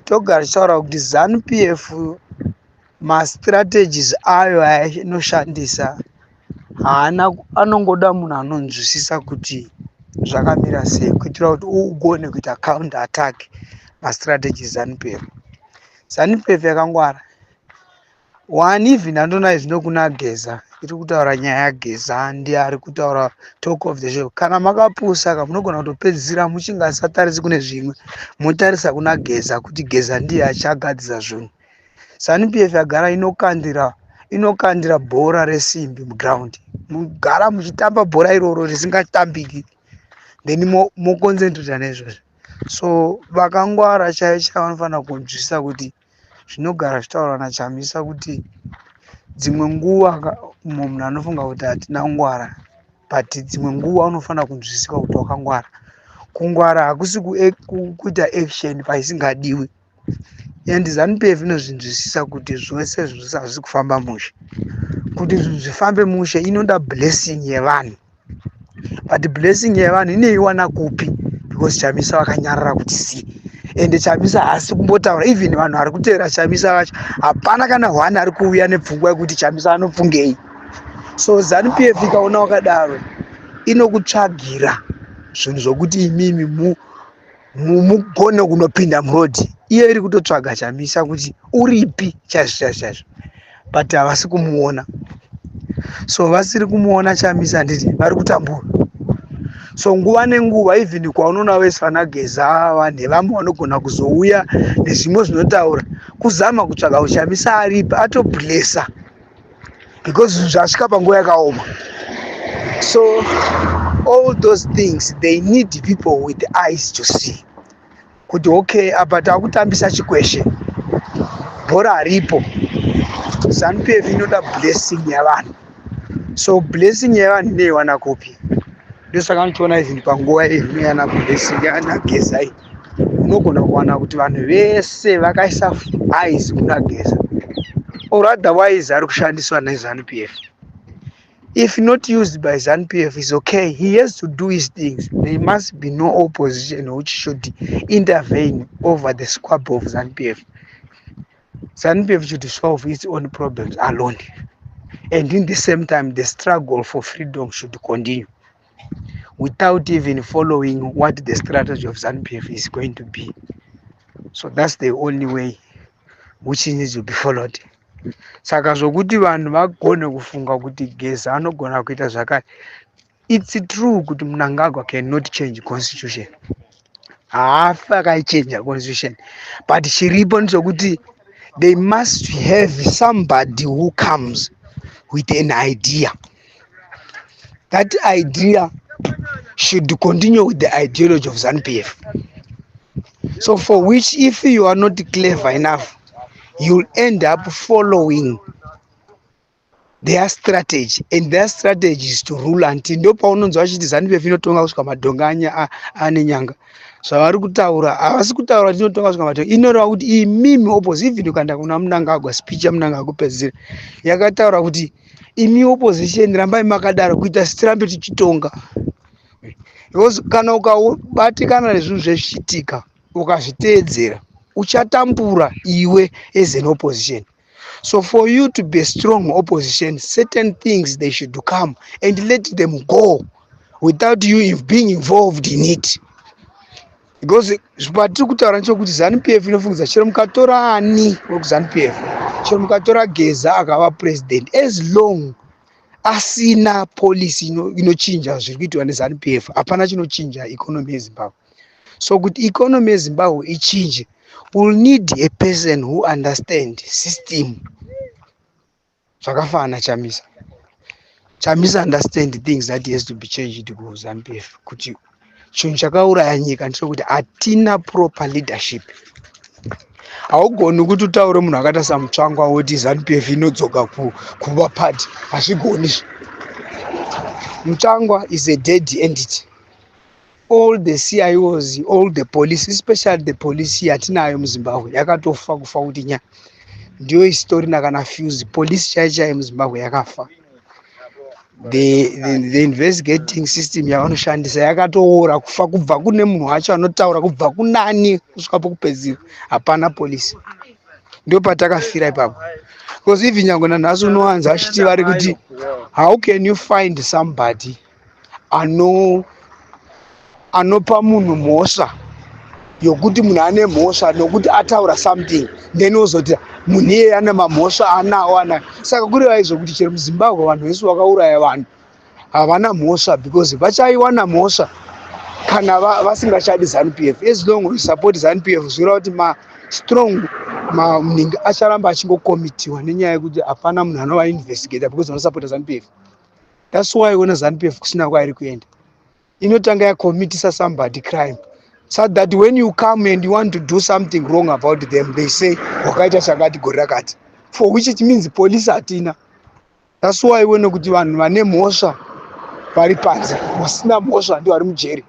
Togara tichitaura kuti ZANU PF mastrategies ayo ainoshandisa haana, anongoda munhu anonzwisisa kuti zvakamira sei, kuitira kuti ugone kuita counter attack mastrategies ZANU PF. ZANU PF yakangwara one. Even andona zvino kuna Geza, iri kutaura nyaya yaGeza, ndiye ari kutaura talk of the show. Kana makapusa ka, munogona kutopedzisira muchingasatarisi kune zvimwe, motarisa kuna Geza kuti Geza ndiye achagadzisa zvinhu. ZANU PF yagara inokandira bhora resimbi muground, mugara muchitamba bhora iroro risingatambiki, then moconcentrata neizvozvo. So vakangwara chaivo chaivo vanofanira kunzwisisa kuti zvinogara zvitaurwa naChamisa kuti dzimwe nguva mumwe munhu anofunga kuti hatina kungwara, but dzimwe nguva unofanira kunzwisiswa kuti wakangwara. Kungwara hakusi kuita action paisingadiwi, and ZANU PF inozvinzwisisa kuti zvose zvose hazvisi kufamba mushe. Kuti zvinhu zvifambe mushe, inoda blessing yevanhu, but blessing yevanhu inoiwana kupi? Because Chamisa vakanyarara kuti si, ende Chamisa haasi kumbotaura. Even vanhu vari kuteera Chamisa vacho, hapana kana one ari kuuya nepfungwa yekuti Chamisa anopfungei. So ZANU PF ikaona wakadaro, inokutsvagira zvinhu zvokuti imimi mugone kunopinda murodhi. Iyo iri kutotsvaga Chamisa kuti uripi chaizvo chaizvo chaizvo, but havasi kumuona. So vasiri kumuona Chamisa, handiti vari kutambura? So nguva nenguva, even kwaunoona vese vanaGeza, vanhu vamwe vanogona kuzouya nezvimwe zvinotaura kuzama kutsvaga kuChamisa aripi, atoblessa, because zvinhu zvasvika panguva yakaoma. So all those things, they need people with eyes to see kuti okay, apa taakutambisa chikweshe, bhora haripo. ZANU PF inoda blessing yavanhu. So blessing yevanhu inoiwana kupi? Ndosaka ndichiona even panguva ino yana blessing yanaGeza iyi, unogona kuwana kuti vanhu vese vakaisa eyes kuna Geza, or otherwise ari kushandiswa neZANU PF. If not used by ZANU PF is okay, he has to do his things. There must be no opposition which should intervene over the squabble of ZANU PF. ZANU PF should solve its own problems alone, and in the same time the struggle for freedom should continue without even following what the strategy of ZANU PF is going to be. So that's the only way which needs to be followed. Saka zvokuti vanhu vagone kufunga kuti Geza anogona kuita zvakare, it's true kuti Mnangagwa cannot change constitution, haafi akaichinja constitution, but chiripo ndechekuti they must have somebody who comes with an idea. That idea should continue with the ideology of ZANU PF. So for which, if you are not clever enough, you'll end up following their strategy, and their strategy is to rule until, ndo paunonzwa vachiti ZANU PF inotonga kusvika madhonga ane nyanga. Zvavari kutaura, havasi kutaura kuti inotonga kusvika madhonga, inoreva kuti imimi opposition. Even ukaenda kuna Mnangagwa, speech yaMnangagwa kupedzisira yakataura kuti imi opposition rambai makadaro kuita tirambe tichitonga, because kana ukabatikana nezvinhu zvezvichiitika ukazviteedzera, uchatambura iwe as an opposition. So for you to be a strong opposition, certain things, they should come and let them go without you being involved in it, because patiri kutaura nechekuti ZANU PF inofungidza chero mukatora ani wekuZANU PF, chero mukatora Geza akava president, as long asina policy inochinja zviri kuitwa neZANU PF, hapana chinochinja economy yeZimbabwe. So kuti economy yeZimbabwe ichinje, will need a person who understand system, zvakafanana naChamisa. Chamisa understand things that has to be changed kuZANU PF, kuti chinhu chakauraya nyika ndechekuti hatina proper leadership. Haugoni kuti utaure munhu akaita saMutsvangwa woti ZANU PF inodzoka kuva party. Hazvigoni. Mutsvangwa is a dead entity. All the CIOs, all the police, especially the police yatinayo muZimbabwe, yakatofa kufa kuti nya, ndiyo isitorina kana fuse. Police chai chai muZimbabwe yakafa. The investigating system yavanoshandisa yakatoora kufa, kubva kune munhu wacho anotaura, kubva kunani kusvika pokupedzisira, hapana polisi. Ndo patakafira ipapo, because even nyange nanhasi unowanza achiti vari kuti, how can you find somebody anopa munhu mhosva yokuti munhu ane mhosva nokuti ataura something, then wozoti munhu iyeye ane mamhosva anawo anayo? Saka kureva izvo kuti chero muZimbabwe vanhu vese vakauraya vanhu havana mhosva, because vachaiwana mhosva kana vasingachadi ZANU PF. As long you support ZANU PF, zvoreva kuti mastrong maningi acharamba achingokomitiwa, nenyaya yekuti hapana munhu anovainvestigata because vanosapota ZANU PF. That's why ona ZANU PF kusina kwairi kuenda, inotanga yakomitisa somebody crime, so that when you come and you want to do something wrong about them, they say wakaita chakati gore rakati, for which it means police hatina. That's why ione kuti vanhu vane mhosva vari panze, vasina mhosva ndo vari mujeri.